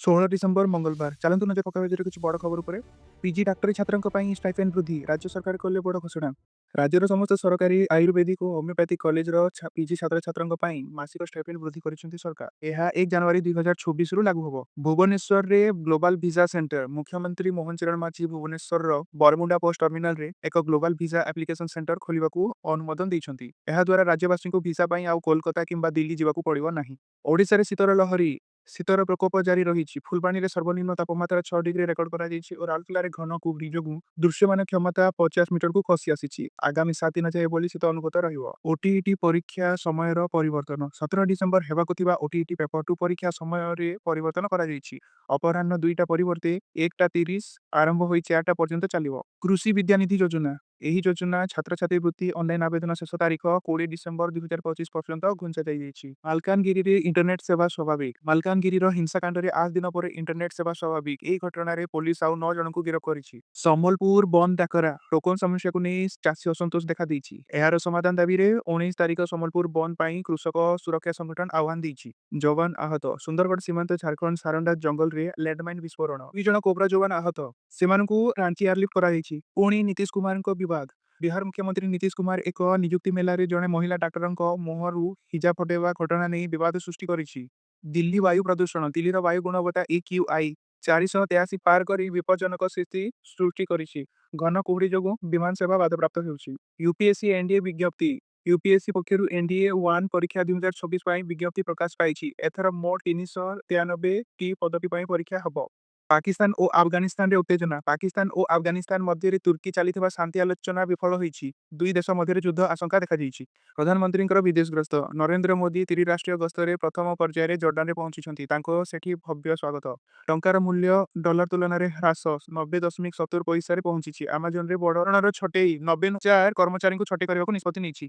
16 December, ମଙ୍ଗଳବାର। ଚାଲନ୍ତୁ ନଜର ପକାଇବା ଆଜିର କିଛି ବଡ଼ ଖବର ଉପରେ। ପିଜି ଡାକ୍ତରୀ ଛାତ୍ରଙ୍କ ପାଇଁ ଷ୍ଟାଇପେଣ୍ଡ ବୃଦ୍ଧି, ରାଜ୍ୟ ସରକାର କଲେ ବଡ଼ ଘୋଷଣା। ରାଜ୍ୟର ସମସ୍ତ ସରକାରୀ ଆୟୁର୍ବେଦିକ ଓ ହୋମିଓପାଥିକ କଲେଜର ପିଜି ଛାତ୍ରଛାତ୍ରଙ୍କ ପାଇଁ ମାସିକ ଷ୍ଟାଇପେଣ୍ଡ ବୃଦ୍ଧି କରିଛନ୍ତି ସରକାର। ଏହା 1 ଜାନୁଆରୀ 2026ରୁ ଲାଗୁ ହେବ। ଭୁବନେଶ୍ୱରରେ ଗ୍ଲୋବାଲ ଭିସା ସେଣ୍ଟର। ମୁଖ୍ୟମନ୍ତ୍ରୀ ମୋହନ ଚରଣ ମାଝୀ ଭୁବନେଶ୍ୱରର ବରମୁଣ୍ଡା ବସ୍ ଟର୍ମିନାଲରେ ଏକ ଗ୍ଲୋବାଲ ଭିସା ଆପ୍ଲିକେସନ ସେଣ୍ଟର ଖୋଲିବାକୁ ଅନୁମୋଦନ ଦେଇଛନ୍ତି। ଏହାଦ୍ୱାରା ରାଜ୍ୟବାସୀଙ୍କୁ ଭିସା ପାଇଁ ଆଉ କୋଲକାତା କିମ୍ବା ଦିଲ୍ଲୀ ଯିବାକୁ ପଡ଼ିବ ନାହିଁ। ଓଡ଼ିଶାରେ ଶୀତର ଲହରୀ। ଶୀତର ପ୍ରକୋପ ଜାରି ରହିଛି। ଫୁଲବାଣୀରେ ସର୍ବନିମ୍ନ ତାପମାତ୍ରା 6 ଡିଗ୍ରୀ ରେକର୍ଡ କରାଯାଇଛି ଓ ରାଉରକେଲାରେ ଘନ କୁହୁଡ଼ି ଯୋଗୁଁ ଦୃଶ୍ୟମାନ କ୍ଷମତା 50 ମିଟରକୁ ଖସି ଆସିଛି। ଆଗାମୀ 7 ଦିନ ଯାଏ ଏଭଳି ଶୀତ ଅନୁଭୂତ ରହିବ। ଓଟିଇଟି ପରୀକ୍ଷା ସମୟର ପରିବର୍ତ୍ତନ। 17 ଡିସେମ୍ବର ହେବାକୁ ଥିବା ଓଟିଇଟି ପେପର 2 ପରୀକ୍ଷା ସମୟରେ ପରିବର୍ତ୍ତନ କରାଯାଇଛି। ଅପରାହ୍ନ 2ଟା ପରିବର୍ତ୍ତେ 1ଟା 30 ଆରମ୍ଭ ହୋଇ 4ଟା ପର୍ଯ୍ୟନ୍ତ ଚାଲିବ। କୃଷି ବିଦ୍ୟାନିଧି ଯୋଜନା। ଏହି ଯୋଜନା ଛାତ୍ରଛାତ୍ରୀ ବୃତ୍ତି ଅନଲାଇନ ଆବେଦନ ଶେଷ ତାରିଖ 20 ଡିସେମ୍ବର 2025 ପର୍ଯ୍ୟନ୍ତ ଘୁଞ୍ଚାଯାଇଛି। ମାଲକାନଗିରିରେ ଇଣ୍ଟରନେଟ ସେବା ସ୍ୱାଭାବିକ। ମାଲକାନଗିରିର ହିଂସାକାଣ୍ଡରେ 8 ଦିନ ପରେ ଇଣ୍ଟରନେଟ ସେବା ସ୍ୱାଭାବିକ। ଏହି ଘଟଣାରେ ପୋଲିସ ଆଉ ନଅ ଜଣଙ୍କୁ ଗିରଫ କରିଛି। ସମ୍ବଲପୁର ବନ୍ଦ ଡାକରା। ଟୋକନ ସମସ୍ୟାକୁ ନେଇ ଚାଷୀ ଅସନ୍ତୋଷ ଦେଖାଦେଇଛି। ଏହାର ସମାଧାନ ଦାବିରେ 19 ତାରିଖ ସମ୍ବଲପୁର ବନ୍ଦ ପାଇଁ କୃଷକ ସୁରକ୍ଷା ସଂଗଠନ ଆହ୍ୱାନ ଦେଇଛି। ଯବାନ ଆହତ। ସୁନ୍ଦରଗଡ଼ ସୀମାନ୍ତ ଝାଡ଼ଖଣ୍ଡ ସାରଣ୍ଡା ଜଙ୍ଗଲରେ ଲ୍ୟାଣ୍ଡମାଇନ୍ ବିସ୍ଫୋରଣ। ଦୁଇ ଜଣ କୋବ୍ରା ଯବାନ ଆହତ। ସେମାନଙ୍କୁ ରାଞ୍ଚି ଏୟାରଲିଫ୍ଟ କରାଯାଇଛି। ପୁଣି ନୀତିଶ କୁମାରଙ୍କ ବିବାଦ। ବିହାର ମୁଖ୍ୟମନ୍ତ୍ରୀ ନୀତିଶ କୁମାର ଏକ ନିଯୁକ୍ତି ମେଳାରେ ଜଣେ ମହିଳା ଡାକ୍ତରଙ୍କ ମୁହଁରୁ ହିଜାବ ହଟେଇବା ଘଟଣା ନେଇ ବିବାଦ ସୃଷ୍ଟି କରିଛି। ଦିଲ୍ଲୀ ବାୟୁ ପ୍ରଦୂଷଣ। ଦିଲ୍ଲୀର ବାୟୁ ଗୁଣବତ୍ତା ଏକ୍ୟୁଆଇ 483 ପାର କରି ବିପଜ୍ଜନକ ସ୍ଥିତି ସୃଷ୍ଟି କରିଛି। ଘନ କୁହୁଡ଼ି ଯୋଗୁଁ ବିମାନ ସେବା ବାଧାପ୍ରାପ୍ତ ହେଉଛି। ୟୁପିଏସସି ଏନଡିଏ ବିଜ୍ଞପ୍ତି। ୟୁପିଏସସି ପକ୍ଷରୁ ଏନଡିଏ 1 ପରୀକ୍ଷା 2026 ପାଇଁ ବିଜ୍ଞପ୍ତି ପ୍ରକାଶ ପାଇଛି। ଏଥର ମୋଟ 393ଟି ପଦବୀ ପାଇଁ ପରୀକ୍ଷା ହେବ। ପାକିସ୍ତାନ ଓ ଆଫଗାନିସ୍ତାନରେ ଉତ୍ତେଜନା। ପାକିସ୍ତାନ ଓ ଆଫଗାନିସ୍ତାନ ମଧ୍ୟରେ ତୁର୍କୀ ଚାଲିଥିବା ଶାନ୍ତି ଆଲୋଚନା ବିଫଳ ହୋଇଛି। ଦୁଇ ଦେଶ ମଧ୍ୟରେ ଯୁଦ୍ଧ ଆଶଙ୍କା ଦେଖାଦେଇଛି। ପ୍ରଧାନମନ୍ତ୍ରୀଙ୍କର ବିଦେଶ ଗସ୍ତ। ନରେନ୍ଦ୍ର ମୋଦି ତ୍ରିରାଷ୍ଟ୍ରୀୟ ଗସ୍ତରେ ପ୍ରଥମ ପର୍ଯ୍ୟାୟରେ ଜର୍ଡାନରେ ପହଞ୍ଚିଛନ୍ତି। ତାଙ୍କ ସେଠି ଭବ୍ୟ ସ୍ୱାଗତ। ଟଙ୍କାର ମୂଲ୍ୟ ଡଲାର ତୁଳନାରେ ହ୍ରାସ, 90.70 ପଇସାରେ ପହଞ୍ଚିଛି। ଆମାଜନରେ ବଡ଼ ଧରଣର ଛଟେଇ। 90,000 କର୍ମଚାରୀଙ୍କୁ ଛଟେଇ କରିବାକୁ ନିଷ୍ପତ୍ତି ନେଇଛି।